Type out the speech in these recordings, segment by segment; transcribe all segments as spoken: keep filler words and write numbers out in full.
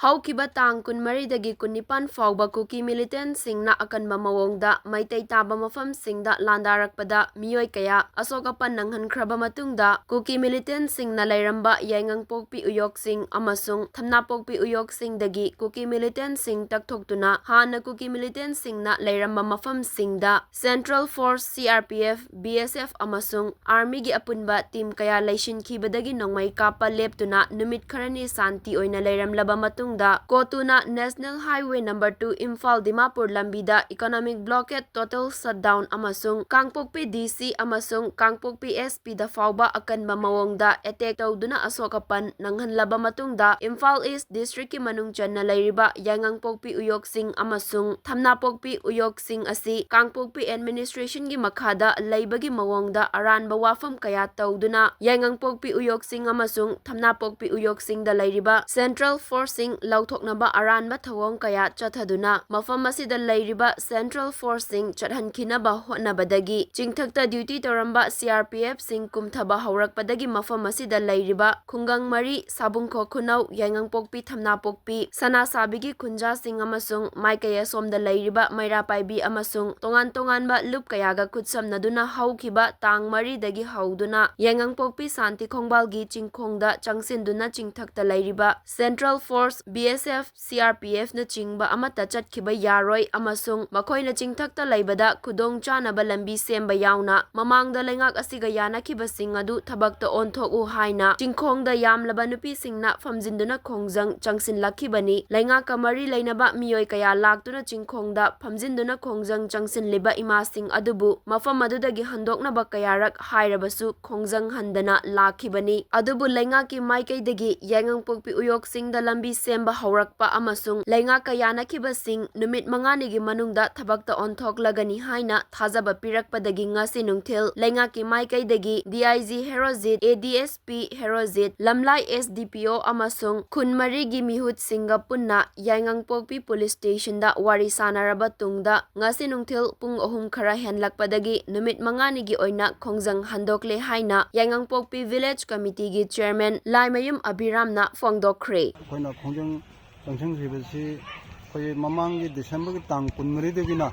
ꯍꯧꯈꯤꯕ ꯇꯥꯡ ꯀꯨꯟꯃꯔꯤꯗꯒꯤ ꯀꯨꯟꯅꯤꯄꯥꯟ ꯐꯥꯎꯕ ꯀꯨꯀꯤ militantꯁꯤꯡꯅ ꯑꯀꯟꯕ ꯃꯑꯣꯡꯗ ꯃꯩꯇꯩ ꯇꯥꯕ ꯃꯐꯝꯁꯤꯡꯗ ꯂꯥꯟꯗꯥꯔꯛꯄꯗ ꯃꯤꯑꯣꯏ ꯀꯌꯥ ꯑꯁꯣꯛ ꯑꯄꯟ ꯅꯪꯍꯟꯈ꯭ꯔꯕ ꯃꯇꯨꯡꯗ, ꯀꯨꯀꯤ militantꯁꯤꯡꯅ ꯂꯩꯔꯝꯕ ꯌꯥꯏꯉꯪꯄꯣꯛꯄꯤ ꯎꯌꯣꯛꯁꯤꯡ ꯑꯃꯁꯨꯡ ꯊꯝꯅꯥꯄꯣꯛꯄꯤ ꯎꯌꯣꯛꯁꯤꯡꯗꯒꯤ ꯀꯨꯀꯤ militantꯁꯤꯡ ꯇꯛꯊꯣꯛꯇꯨꯅ ꯍꯥꯟꯅ ꯀꯨꯀꯤ militantꯁꯤꯡꯅ ꯂꯩꯔꯝꯕ ꯃꯐꯝꯁꯤꯡꯗ Central Force, C R P F, B S F ꯑꯃꯁꯨꯡ Armyꯒꯤ ꯑꯄꯨꯟꯕ team ꯀꯌꯥ ꯂꯩꯁꯤꯟꯈꯤꯕꯗꯒꯤ ꯅꯣꯡꯃꯩ ꯀꯥꯞꯄ ꯂꯦꯞꯇꯨꯅ ꯅꯨꯃꯤꯠ ꯈꯔꯅꯤ ꯁꯥꯟꯇꯤ ꯑꯣꯏꯅ ꯂꯩꯔꯝꯂꯕ ꯃꯇꯨꯡꯗ, ꯀꯣꯇꯨꯅ National Highway number two Imphal Dimapur ꯂꯝꯕꯤꯗ economic blockade, total shutdown ꯑꯃꯁꯨꯡ ꯀꯥꯡꯄꯣꯛꯄꯤ D C ꯑꯃꯁꯨꯡ ꯀꯥꯡꯄꯣꯛꯄꯤ S Pꯗ ꯐꯥꯎꯕ ꯑꯀꯟꯕ ꯃꯑꯣꯡꯗ attack ꯇꯧꯗꯨꯅ ꯑꯁꯣꯛ ꯑꯄꯟ ꯅꯪꯍꯜꯂꯕ ꯃꯇꯨꯡꯗ, ꯏꯝꯐꯥꯜ East Districtꯀꯤ ꯃꯅꯨꯡ ꯆꯟꯅ ꯂꯩꯔꯤꯕ ꯌꯥꯏꯉꯪꯄꯣꯛꯄꯤ ꯎꯌꯣꯛꯁꯤꯡ ꯑꯃꯁꯨꯡ ꯊꯝꯅꯥꯄꯣꯛꯄꯤ ꯎꯌꯣꯛꯁꯤꯡ ꯑꯁꯤ ꯀꯥꯡꯄꯣꯛꯄꯤ administrationꯒꯤ ꯃꯈꯥꯗ ꯂꯩꯕꯒꯤ ꯃꯑꯣꯡꯗ ꯑꯔꯥꯟꯕ ꯋꯥꯐꯝ ꯀꯌꯥ ꯇꯧꯗꯨꯅ, ꯌꯥꯏꯉꯪꯄꯣꯛꯄꯤ ꯎꯌꯣꯛꯁꯤꯡ ꯑꯃꯁꯨꯡ ꯊꯝꯅꯥꯄꯣꯛꯄꯤ ꯎꯌꯣꯛꯁꯤꯡꯗ ꯂꯩꯔꯤꯕ Central Forceꯁꯤꯡ ꯂꯧꯊꯣꯛꯅꯕ ꯑꯔꯥꯟꯕ ꯊꯧꯑꯣꯡ ꯀꯌꯥ ꯆꯠꯊꯗꯨꯅ, ꯃꯐꯝ ꯑꯁꯤꯗ ꯂꯩꯔꯤꯕ Central Forceꯁꯤꯡ ꯆꯠꯍꯟꯈꯤꯅꯕ ꯍꯣꯠꯅꯕꯗꯒꯤ ꯆꯤꯡꯊꯛꯇ duty ꯇꯧꯔꯝꯕ C R P Fꯁꯤꯡ ꯀꯨꯝꯊꯕ ꯍꯧꯔꯛꯄꯗꯒꯤ ꯃꯐꯝ ꯑꯁꯤꯗ ꯂꯩꯔꯤꯕ ꯈꯨꯡꯒꯪ ꯃꯔꯤ, ꯁꯥꯕꯨꯡꯈꯣꯛ ꯈꯨꯅꯧ, ꯌꯥꯏꯉꯪꯄꯣꯛꯄꯤ, ꯊꯝꯅꯥꯄꯣꯛꯄꯤ, ꯁꯅꯥꯁꯥꯕꯤꯒꯤ ꯈꯨꯟꯖꯥꯁꯤꯡ ꯑꯃꯁꯨꯡ ꯃꯥꯏꯀꯩ ꯑꯁꯣꯝꯗ ꯂꯩꯔꯤꯕ ꯃꯩꯔꯥꯄꯥꯏꯕꯤ ꯑꯃꯁꯨꯡ ꯇꯣꯉꯥꯟ ꯇꯣꯉꯥꯟꯕ ꯂꯨꯞ ꯀꯌꯥꯒ ꯈꯨꯠꯁꯝꯅꯗꯨꯅ ꯍꯧꯈꯤꯕ ꯇꯥꯡ ꯃꯔꯤꯗꯒꯤ ꯍꯧꯗꯨꯅ ꯌꯥꯏꯉꯪꯄꯣꯛꯄꯤ ꯁꯥꯟꯇꯤ ꯈꯣꯡꯕꯥꯜꯒꯤ ꯆꯤꯡꯈꯣꯡꯗ ꯆꯪꯁꯤꯟꯗꯨꯅ ꯆꯤꯡꯊꯛꯇ ꯂꯩꯔꯤꯕ Central Force, B S F, C R P Fꯅꯆꯤꯡꯕ ꯑꯃꯠꯇ ꯆꯠꯈꯤꯕ ꯌꯥꯔꯣꯏ ꯑꯃꯁꯨꯡ ꯃꯈꯣꯏꯅ ꯆꯤꯡꯊꯛꯇ ꯂꯩꯕꯗ ꯈꯨꯗꯣꯡ ꯆꯥꯅꯕ ꯂꯝꯕꯤ ꯁꯦꯝꯕ ꯌꯥꯎꯅ ꯃꯃꯥꯡꯗ ꯂꯩꯉꯥꯛ ꯑꯁꯤꯒ ꯌꯥꯅꯈꯤꯕꯁꯤꯡ ꯑꯗꯨ ꯊꯕꯛꯇ ꯑꯣꯟꯊꯣꯛꯎ ꯍꯥꯏꯅ ꯆꯤꯡꯈꯣꯡꯗ ꯌꯥꯝꯂꯕ ꯅꯨꯄꯤꯁꯤꯡꯅ ꯐꯝꯖꯤꯟꯗꯨꯅ ꯈꯣꯡꯖꯪ ꯆꯪꯁꯤꯜꯂꯛꯈꯤꯕꯅꯤ꯫ ꯂꯩꯉꯥꯛꯀ ꯃꯔꯤ ꯂꯩꯅꯕ ꯃꯤꯑꯣꯏ ꯀꯌꯥ ꯂꯥꯛꯇꯨꯅ ꯆꯤꯡꯈꯣꯡꯗ ꯐꯝꯖꯤꯟꯗꯨꯅ ꯈꯣꯡꯖꯪ ꯆꯪꯁꯤꯜꯂꯤꯕ ꯏꯃꯥꯁꯤꯡ ꯑꯗꯨꯕꯨ ꯃꯐꯝ ꯑꯗꯨꯗꯒꯤ ꯍꯟꯗꯣꯛꯅꯕ ꯀꯌꯥꯔꯛ ꯍꯥꯏꯔꯕꯁꯨ ꯈꯣꯡꯖꯪ ꯍꯟꯗꯅ ꯂꯥꯛꯈꯤꯕꯅꯤ꯫ ꯑꯗꯨꯕꯨ ꯂꯩꯉꯥꯛꯀꯤ ꯃꯥꯏꯀꯩꯗꯒꯤ ꯌꯥꯏꯉꯪꯄꯣꯛꯄꯤ ꯎꯌꯣꯛꯁꯤꯡꯗ ꯂꯝꯕꯤ ꯁꯦꯝꯕ ꯍꯧꯔꯛꯄ ꯑꯃꯁꯨꯡ ꯂꯩꯉꯥꯛꯀ ꯌꯥꯅꯈꯤꯕꯁꯤꯡ ꯅꯨꯃꯤꯠ ꯃꯉꯥꯅꯤꯒꯤ ꯃꯅꯨꯡꯗ ꯊꯕꯛꯇ ꯑꯣꯟꯊꯣꯛꯂꯒꯅꯤ ꯍꯥꯏꯅ ꯊꯥꯖꯕ ꯄꯤꯔꯛꯄꯗꯒꯤ ꯉꯁꯤ ꯅꯨꯡꯊꯤꯜ ꯂꯩꯉꯥꯛꯀꯤ ꯃꯥꯏꯀꯩꯗꯒꯤ D I G Herojit, A D S P Herojit, ꯂꯝꯂꯥꯏ S D P O ꯑꯃꯁꯨꯡ ꯈꯨꯟ ꯃꯔꯤꯒꯤ ꯃꯤꯍꯨꯠꯁꯤꯡꯒ ꯄꯨꯟꯅ ꯌꯥꯏꯉꯪꯄꯣꯛꯄꯤ police stationꯗ ꯋꯥꯔꯤ ꯁꯥꯅꯔꯕ ꯇꯨꯡꯗ ꯉꯁꯤ ꯅꯨꯡꯊꯤꯜ ꯄꯨꯡ ꯑꯍꯨꯝ ꯈꯔ ꯍꯦꯟꯂꯛꯄꯗꯒꯤ ꯅꯨꯃꯤꯠ ꯃꯉꯥꯅꯤꯒꯤ ꯑꯣꯏꯅ ꯈꯣꯡꯖꯪ ꯍꯟꯗꯣꯛꯂꯦ ꯍꯥꯏꯅ ꯌꯥꯏꯉꯪꯄꯣꯛꯄꯤ village committeeꯒꯤ chairman ꯂꯥꯏꯃꯌꯨꯝ ꯑꯕꯤꯔꯥꯝꯅ ꯐꯣꯡꯗꯣꯛꯈ꯭ꯔꯦ꯫ ꯑꯩꯈꯣꯏꯅ ꯈꯣꯡꯖꯪ ꯆꯪꯁꯤꯟꯈ꯭ꯔꯤꯕꯁꯤ ꯑꯩꯈꯣꯏꯒꯤ ꯃꯃꯥꯡꯒꯤ ꯗꯤꯁꯦꯝꯕꯔꯒꯤ ꯇꯥꯡ ꯀꯨꯟꯃꯔꯤꯗꯒꯤꯅ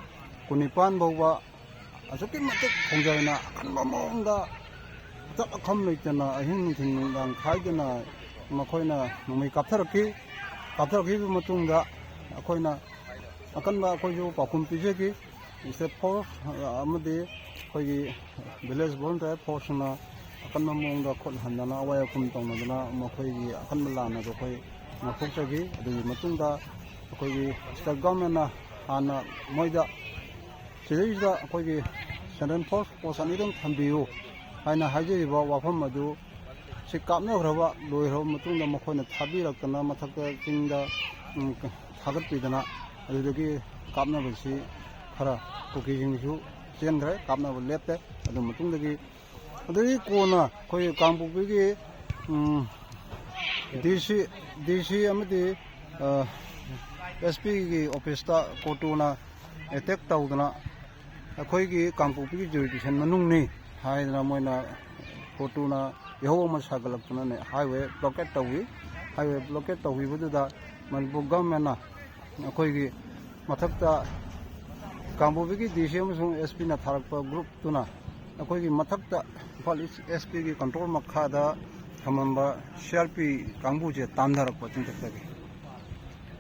ꯀꯨꯟꯅꯤꯄꯥꯟ ꯐꯥꯎꯕ ꯑꯁꯨꯛꯀꯤ ꯃꯇꯤꯛ ꯈꯣꯡꯖꯥꯏꯅ ꯑꯀꯟꯕ ꯃꯑꯣꯡꯗ ꯑꯆꯞ ꯑꯈꯝ ꯂꯩꯇꯅ ꯑꯍꯤꯡ ꯅꯨꯡꯊꯤꯜ ꯅꯨꯡꯗꯥꯡ ꯈꯥꯏꯗꯅ ꯃꯈꯣꯏꯅ ꯅꯣꯡꯃꯩ ꯀꯥꯞꯊꯔꯛꯈꯤ꯫ ꯀꯥꯞꯊꯔꯛꯈꯤꯕ ꯃꯇꯨꯡꯗ ꯑꯩꯈꯣꯏꯅ ꯑꯀꯟꯕ ꯑꯩꯈꯣꯏꯁꯨ ꯄꯥꯎꯈꯨꯝ ꯄꯤꯖꯈꯤ꯫ ꯁ꯭ꯇꯦꯠ ꯐꯣꯔꯁ ꯑꯃꯗꯤ ꯑꯩꯈꯣꯏꯒꯤ ꯚꯤꯂꯦꯖ ꯚꯣꯂꯨꯟꯇꯤꯌꯔ ꯐꯣꯔꯁꯅ ꯑꯀꯟꯕ ꯃꯑꯣꯡꯗ ꯈꯨꯠ ꯍꯟꯗꯅ ꯑꯋꯥꯏ ꯑꯈꯨꯝ ꯇꯧꯅꯗꯅ ꯃꯈꯣꯏꯒꯤ ꯑꯀꯟꯕ ꯂꯥꯟ ꯑꯗꯨ ꯑꯩꯈꯣꯏ ꯉꯥꯛꯊꯣꯛꯆꯈꯤ꯫ ꯑꯗꯨꯒꯤ ꯃꯇꯨꯡꯗ ꯑꯩꯈꯣꯏꯒꯤ ꯁ꯭ꯇꯦꯠ ꯒꯣꯔꯃꯦꯟꯅ ꯍꯥꯟꯅ ꯃꯣꯏꯗ ꯁꯤꯗꯩꯁꯤꯗ ꯑꯩꯈꯣꯏꯒꯤ ꯁꯦꯟꯇ꯭ꯔꯦꯜ ꯐꯣꯔꯁ ꯄꯣꯁ ꯑꯅꯤꯗꯪ ꯊꯝꯕꯤꯌꯨ ꯍꯥꯏꯅ ꯍꯥꯏꯖꯔꯤꯕ ꯋꯥꯐꯝ ꯑꯗꯨ ꯁꯤ ꯀꯥꯞꯅꯈ꯭ꯔꯕ, ꯂꯣꯏꯈ꯭ꯔꯕ ꯃꯇꯨꯡꯗ ꯃꯈꯣꯏꯅ ꯊꯥꯕꯤꯔꯛꯇꯅ ꯃꯊꯛꯇ ꯆꯤꯡꯗ, ꯎꯝ, ꯊꯥꯒꯠꯄꯤꯗꯅ ꯑꯗꯨꯗꯒꯤ ꯀꯥꯞꯅꯕꯁꯤ ꯈꯔ ꯀꯨꯀꯤꯁꯤꯡꯁꯨ ꯆꯦꯟꯈ꯭ꯔꯦ, ꯀꯥꯞꯅꯕ ꯂꯦꯞꯄꯦ꯫ ꯑꯗꯨ ꯃꯇꯨꯡꯗꯒꯤ ꯑꯗꯨꯗꯒꯤ ꯀꯣꯟꯅ ꯑꯩꯈꯣꯏ ꯀꯥꯡꯄꯣꯛꯄꯤꯒꯤ, ꯎꯝ, ꯗꯤ ꯁꯤ, ꯗꯤ ꯁꯤ ꯑꯃꯗꯤ, ꯑ, ꯑꯦꯁ ꯄꯤꯒꯤ ꯑꯣꯐꯤꯁꯇ ꯀꯣꯇꯨꯅ ꯑꯦꯇꯦꯛ ꯇꯧꯗꯅ ꯑꯩꯈꯣꯏꯒꯤ ꯀꯥꯡꯄꯣꯛꯄꯤꯒꯤ ꯖꯨꯔꯤꯗꯤꯛꯁꯟ ꯃꯅꯨꯡꯅꯤ ꯍꯥꯏꯗꯅ ꯃꯣꯏꯅ ꯀꯣꯇꯨꯅ ꯏꯍꯧ ꯑꯃ ꯁꯥꯒꯠꯂꯛꯇꯅꯅꯦ ꯍꯥꯏꯋꯦ ꯕ꯭ꯂꯣꯀꯦꯠ ꯇꯧꯏ꯫ ꯍꯥꯏꯋꯦ ꯕ꯭ꯂꯣꯀꯦꯠ ꯇꯧꯈꯤꯕꯗꯨꯗ ꯃꯅꯤꯄꯨꯔ ꯒꯚꯔꯟꯃꯦꯟꯅ ꯑꯩꯈꯣꯏꯒꯤ ꯃꯊꯛꯇ ꯀꯥꯡꯄꯣꯛꯄꯤꯒꯤ ꯗꯤ ꯁꯤ ꯑꯃꯁꯨꯡ ꯑꯦꯁ ꯄꯤꯅ ꯊꯥꯔꯛꯄ ꯒ꯭ꯔꯨꯞꯇꯨꯅ ꯑꯩꯈꯣꯏꯒꯤ ꯃꯊꯛꯇ ꯏꯝꯐꯥꯜ ꯏꯁ ꯑꯦꯁ ꯄꯤꯒꯤ ꯀꯟꯇ꯭ꯔꯣꯜ ꯃꯈꯥꯗ ꯊꯝꯃꯝꯕ ꯁꯤ ꯑꯥꯔ ꯄꯤ ꯀꯥꯡꯕꯨꯁꯦ ꯇꯥꯟꯊꯔꯛꯄ ꯆꯤꯡꯊꯛꯇꯒꯤ꯫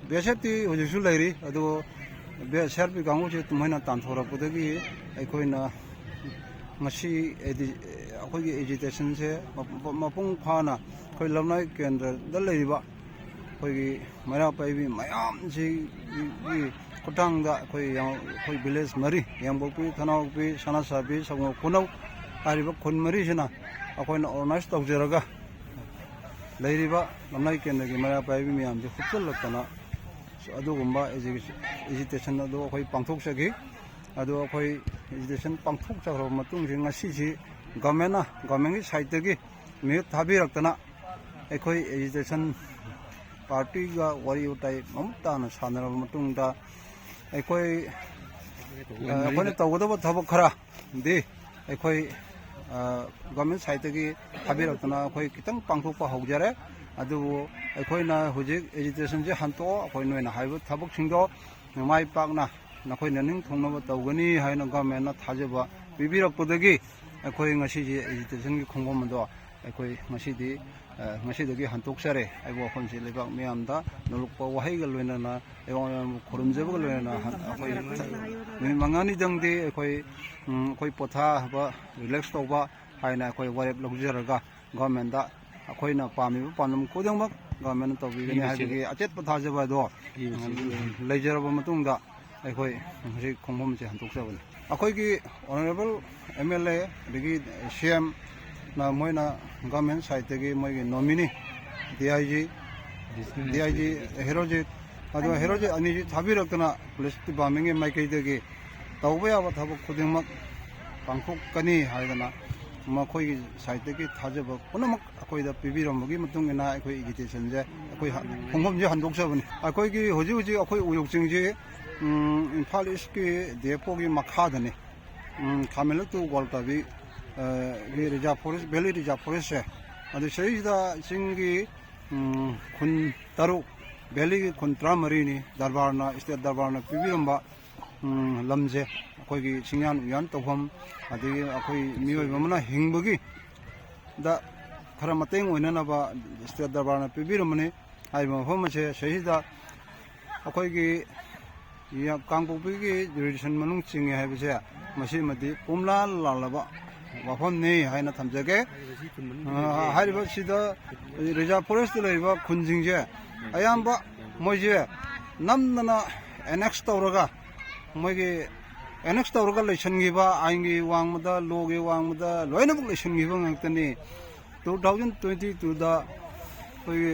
ꯕꯤ ꯑꯦꯁ ꯑꯦꯐꯇꯤ ꯍꯧꯖꯤꯛꯁꯨ ꯂꯩꯔꯤ, ꯑꯗꯨ ꯁꯤ ꯑꯥꯔ ꯄꯤ ꯀꯥꯡꯕꯨꯁꯦ ꯃꯣꯏꯅ ꯇꯥꯟꯊꯣꯔꯛꯄꯗꯒꯤ ꯑꯩꯈꯣꯏꯅ ꯉꯁꯤ ꯑꯦꯗꯤ-, ꯑꯩꯈꯣꯏꯒꯤ ꯑꯦꯖꯤꯇꯦꯁꯟꯁꯦ ꯃꯄꯨ-, ꯃꯄꯨꯡ ꯐꯥꯅ ꯑꯩꯈꯣꯏ ꯂꯝꯂꯥꯏ ꯀꯦꯟꯗ꯭ꯔꯗ ꯂꯩꯔꯤꯕ ꯑꯩꯈꯣꯏꯒꯤ ꯃꯩꯔꯥ ꯄꯥꯏꯕꯤ ꯃꯌꯥꯝꯁꯤꯒꯤ ꯈꯨꯠꯊꯥꯡꯗ ꯑꯩꯈꯣꯏ ꯌꯥ-, ꯑꯩꯈꯣꯏ ꯚꯤꯂꯦꯖ ꯃꯔꯤ, ꯌꯥꯡꯄꯣꯛꯄꯤ, ꯊꯅꯥꯎꯄꯤ, ꯁꯅꯥꯁꯥꯕꯤ, ꯁꯒꯣꯜ, ꯈꯨꯅꯧ ꯍꯥꯏꯔꯤꯕ ꯈꯨꯟ ꯃꯔꯤꯁꯤꯅ ꯑꯩꯈꯣꯏꯅ ꯑꯣꯔꯒꯅꯥꯏꯖ ꯇꯧꯖꯔꯒ ꯂꯩꯔꯤꯕ ꯂꯝꯂꯥꯏ ꯀꯦꯟꯗ꯭ꯔꯒꯤ ꯃꯩꯔꯥ ꯄꯥꯏꯕꯤ ꯃꯌꯥꯝꯁꯦ ꯍꯨꯞꯆꯤꯜꯂꯛꯇꯅ ꯑꯗꯨꯒꯨꯝꯕ ꯑꯦꯖꯤ-, ꯑꯦꯖꯤꯇꯦꯁꯟ ꯑꯗꯨ ꯑꯩꯈꯣꯏ ꯄꯥꯡꯊꯣꯛꯆꯈꯤ꯫ ꯑꯗꯨ ꯑꯩꯈꯣꯏ ꯑꯦꯖꯤꯇꯦꯁꯟ ꯄꯥꯡꯊꯣꯛꯆꯈ꯭ꯔꯕ ꯃꯇꯨꯡꯁꯤ ꯉꯁꯤꯁꯤ ꯒꯚꯔꯟꯃꯦꯟꯅ, ꯒꯚꯔꯟꯃꯦꯟꯒꯤ ꯁꯥꯏꯠꯇꯒꯤ ꯃꯤꯍꯨꯠ ꯊꯥꯕꯤꯔꯛꯇꯅ ꯑꯩꯈꯣꯏ ꯑꯦꯖꯤꯇꯦꯁꯟ ꯄꯥꯔꯇꯤꯒ ꯋꯥꯔꯤ ꯋꯥꯇꯥꯏ ꯃꯃꯨꯠ ꯇꯥꯅ ꯁꯥꯟꯅꯔꯕ ꯃꯇꯨꯡꯗ ꯑꯩꯈꯣꯏ, ꯑ, ꯑꯩꯈꯣꯏꯅ ꯇꯧꯒꯗꯕ ꯊꯕꯛ ꯈꯔꯗꯤ ꯑꯩꯈꯣꯏ, ꯑ, ꯒꯚꯔꯟꯃꯦꯟ ꯁꯥꯏꯠꯇꯒꯤ ꯊꯥꯕꯤꯔꯛꯇꯅ ꯑꯩꯈꯣꯏ ꯈꯤꯇꯪ ꯄꯥꯡꯊꯣꯛꯄ ꯍꯧꯖꯔꯦ꯫ ꯑꯗꯨꯕꯨ ꯑꯩꯈꯣꯏꯅ ꯍꯧꯖꯤꯛ ꯑꯦꯖꯤꯇꯦꯁꯟꯁꯦ ꯍꯟꯇꯣꯛꯑꯣ, ꯑꯩꯈꯣꯏ ꯅꯣꯏꯅ ꯍꯥꯏꯕ ꯊꯕꯛꯁꯤꯡꯗꯣ ꯃꯥꯏ ꯄꯥꯛꯅ ꯅꯈꯣꯏꯅ ꯅꯤꯡꯊꯨꯡꯅꯕ ꯇꯧꯒꯅꯤ ꯍꯥꯏꯅ ꯒꯚꯔꯟꯃꯦꯟꯅ ꯊꯥꯖꯕ ꯄꯤꯕꯤꯔꯛꯄꯗꯒꯤ ꯑꯩꯈꯣꯏ ꯉꯁꯤꯁꯦ ꯑꯦꯖꯤꯇꯦꯁꯟꯒꯤ ꯈꯣꯡꯐꯝ ꯑꯗꯣ ꯑꯩꯈꯣꯏ ꯉꯁꯤꯗꯤ, ꯑ, ꯉꯁꯤꯗꯒꯤ ꯍꯟꯇꯣꯛꯆꯔꯦ꯫ ꯑꯩꯕꯨ ꯋꯥꯐꯝꯁꯤ ꯂꯩꯕꯥꯛ ꯃꯤꯌꯥꯝꯗ ꯅꯣꯂꯨꯛꯄ ꯋꯥꯍꯩꯒ ꯂꯣꯏꯅꯅ, ꯂꯩꯕꯥꯛ ꯃꯤꯌꯥꯝꯕꯨ ꯈꯨꯔꯨꯝꯖꯕꯒ ꯂꯣꯏꯅꯅ ꯍꯟ-, ꯑꯩꯈꯣꯏ ꯅꯨꯃꯤꯠ ꯃꯉꯥꯅꯤꯗꯪꯗꯤ ꯑꯩꯈꯣꯏ, ꯎꯝ, ꯑꯩꯈꯣꯏ ꯄꯣꯊꯥꯕ, ꯔꯤꯂꯦꯛꯁ ꯇꯧꯕ ꯍꯥꯏꯅ ꯑꯩꯈꯣꯏ ꯋꯥꯔꯦꯞ ꯂꯧꯖꯔꯒ ꯒꯚꯔꯟꯃꯦꯟꯗ ꯑꯩꯈꯣꯏꯅ ꯄꯥꯝꯃꯤꯕ ꯄꯥꯟꯗꯝ ꯈꯨꯗꯤꯡꯃꯛ ꯒꯚꯔꯟꯃꯦꯟꯅ ꯇꯧꯕꯤꯒꯅꯤ ꯄꯤꯕꯁꯤ ꯍꯥꯏꯕꯒꯤ ꯑꯆꯦꯠꯄ ꯊꯥꯖꯕ ꯑꯗꯣ ꯄꯤꯕꯁꯤ ꯂꯩꯖꯔꯕ ꯃꯇꯨꯡꯗ ꯑꯩꯈꯣꯏ ꯍꯧꯖꯤꯛ ꯈꯣꯡꯐꯝꯁꯦ ꯍꯟꯗꯣꯛꯆꯕꯅꯤ꯫ ꯑꯩꯈꯣꯏꯒꯤ ꯑꯣꯅꯔꯦꯕꯜ ꯑꯦꯝ ꯑꯦꯜ ꯑꯦ ꯑꯗꯒꯤ ꯁꯤ ꯑꯦꯝꯅ ꯃꯣꯏꯅ ꯒꯚꯔꯟꯃꯦꯟ ꯁꯥꯏꯠꯇꯒꯤ ꯃꯣꯏꯒꯤ ꯅꯣꯃꯤꯅꯤ D I G, D I G Herojit, ꯑꯗꯨꯒ ꯍꯦꯔꯣꯖꯤꯠ ꯑꯅꯤꯁꯤ ꯊꯥꯕꯤꯔꯛꯇꯅ ꯄꯨꯂꯤꯁ ꯗꯤꯄꯥꯔꯠꯃꯦꯟꯒꯤ ꯃꯥꯏꯀꯩꯗꯒꯤ ꯇꯧꯕ ꯌꯥꯕ ꯊꯕꯛ ꯈꯨꯗꯤꯡꯃꯛ ꯄꯥꯡꯊꯣꯛꯀꯅꯤ ꯍꯥꯏꯗꯅ ꯃꯈꯣꯏꯒꯤ ꯁꯥꯏꯠꯇꯒꯤ ꯊꯥꯖꯕ ꯄꯨꯝꯅꯃꯛ ꯑꯩꯈꯣꯏꯗ ꯄꯤꯕꯤꯔꯝꯕꯒꯤ ꯃꯇꯨꯡ ꯏꯟꯅ ꯑꯩꯈꯣꯏ ꯑꯦꯖꯤꯇꯦꯁꯟꯁꯦ, ꯑꯩꯈꯣꯏ ꯍ-, ꯈꯣꯡꯐꯝꯁꯦ ꯍꯟꯗꯣꯛꯆꯕꯅꯤ꯫ ꯑꯩꯈꯣꯏꯒꯤ ꯍꯧꯖꯤꯛ ꯍꯧꯖꯤꯛ ꯑꯩꯈꯣꯏ ꯎꯌꯣꯛ ꯆꯤꯡꯁꯤ, ꯎꯝ, ꯏꯝꯐꯥꯜ ꯏꯁꯀꯤ ꯗꯤ ꯑꯦꯐ ꯑꯣꯒꯤ ꯃꯈꯥꯗꯅꯤ꯫ ꯎꯝ, ꯈꯥꯃꯦꯟꯂꯣꯛ ꯇꯨ ꯒ꯭ꯋꯥꯜꯇꯥꯕꯤ, ꯑ, ꯒꯤ ꯔꯤꯖꯥꯔꯚ ꯐꯣꯔꯦꯁ, ꯚꯦꯂꯤ ꯔꯤꯖꯥꯔꯚ ꯐꯣꯔꯦꯁꯁꯦ꯫ ꯑꯗꯨ ꯁꯤꯗꯩꯁꯤꯗ ꯆꯤꯡꯒꯤ, ꯎꯝ, ꯈꯨꯟ ꯇꯔꯨꯛ, ꯚꯦꯂꯤꯒꯤ ꯈꯨꯟ ꯇꯔꯥꯃꯔꯤꯅꯤ, ꯗꯔꯕꯥꯔꯅ, ꯏꯁꯇꯦꯠ ꯗꯔꯕꯥꯔꯅ ꯄꯤꯕꯤꯔꯝꯕ, ꯎꯝ, ꯂꯝꯁꯦ ꯑꯩꯈꯣꯏꯒꯤ ꯆꯤꯡꯌꯥꯟ ꯎꯌꯥꯟ ꯇꯧꯐꯝ, ꯑꯗꯒꯤ ꯑꯩꯈꯣꯏ ꯃꯤꯑꯣꯏꯕ ꯑꯃꯅ ꯍꯤꯡꯕꯒꯤ ꯗ ꯈꯔ ꯃꯇꯦꯡ ꯑꯣꯏꯅꯅꯕ ꯏꯁꯇꯦꯠ ꯗꯔꯕꯥꯔꯅ ꯄꯤꯕꯤꯔꯝꯕꯅꯤ꯫ ꯍꯥꯏꯔꯤꯕ ꯃꯐꯝ ꯑꯁꯦ ꯁꯤꯗꯩꯁꯤꯗ ꯑꯩꯈꯣꯏꯒꯤ ꯌ-, ꯀꯥꯡꯄꯣꯛꯄꯤꯒꯤ ꯖꯨꯔꯤꯗꯤꯛꯁꯟ ꯃꯅꯨꯡ ꯆꯤꯡꯉꯦ ꯍꯥꯏꯕꯁꯦ ꯃꯁꯤꯃꯗꯤ ꯄꯨꯝꯂꯥꯟ ꯂꯥꯜꯂꯕ ꯋꯥꯐꯝꯅꯤ ꯍꯥꯏꯅ ꯊꯝꯖꯒꯦ꯫ ꯑ, ꯍꯥꯏꯔꯤꯕ ꯁꯤꯗ ꯔꯤꯖꯥꯔꯚ ꯐꯣꯔꯦꯁꯇ ꯂꯩꯔꯤꯕ ꯈꯨꯟꯁꯤꯡꯁꯦ ꯑꯌꯥꯝꯕ ꯃꯣꯏꯁꯦ ꯅꯝꯗꯅ ꯑꯦꯅꯦꯛꯁ ꯇꯧꯔꯒ, ꯃꯣꯏꯒꯤ ꯑꯦꯅꯦꯛꯁ ꯇꯧꯔꯒ ꯂꯩꯁꯟꯈꯤꯕ, ꯑꯥꯏꯟꯒꯤ ꯋꯥꯡꯃꯗ, ꯂꯣꯒꯤ ꯋꯥꯡꯃꯗ ꯂꯣꯏꯅꯃꯛ ꯂꯩꯁꯟꯈꯤꯕ ꯉꯥꯛꯇꯅꯤ꯫ ꯇꯨ ꯊꯥꯎꯖꯟ ꯇ꯭ꯋꯦꯟꯇꯤ ꯇꯨꯗ ꯑꯩꯈꯣꯏꯒꯤ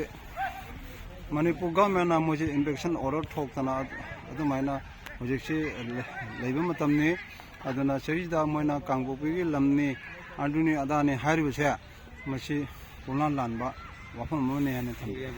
ꯃꯅꯤꯄꯨꯔ ꯒꯚꯔꯟꯃꯦꯟꯅ ꯃꯣꯏꯁꯦ ꯏꯟꯚꯦꯛꯁꯟ ꯑꯣꯔꯗꯔ ꯊꯣꯛꯇꯅ ꯑꯗꯨꯃꯥꯏꯅ ꯍꯧꯖꯤꯛꯁꯤ ꯂꯩꯕ ꯃꯇꯝꯅꯤ꯫ ꯑꯗꯨꯅ ꯁꯤꯗꯩꯁꯤꯗ ꯃꯣꯏꯅ ꯀꯥꯡꯄꯣꯛꯄꯤꯒꯤ ꯂꯝꯅꯤ, ꯑꯗꯨꯅꯤ ꯑꯗꯥꯅꯤ ꯍꯥꯏꯔꯤꯕꯁꯦ, ꯃꯁꯤ ꯄꯨꯡꯂꯥꯟ ꯂꯥꯟꯕ ꯋꯥꯐꯝ ꯑꯃꯅꯤ ꯍꯥꯏꯅ ꯊꯝꯖꯒꯦ꯫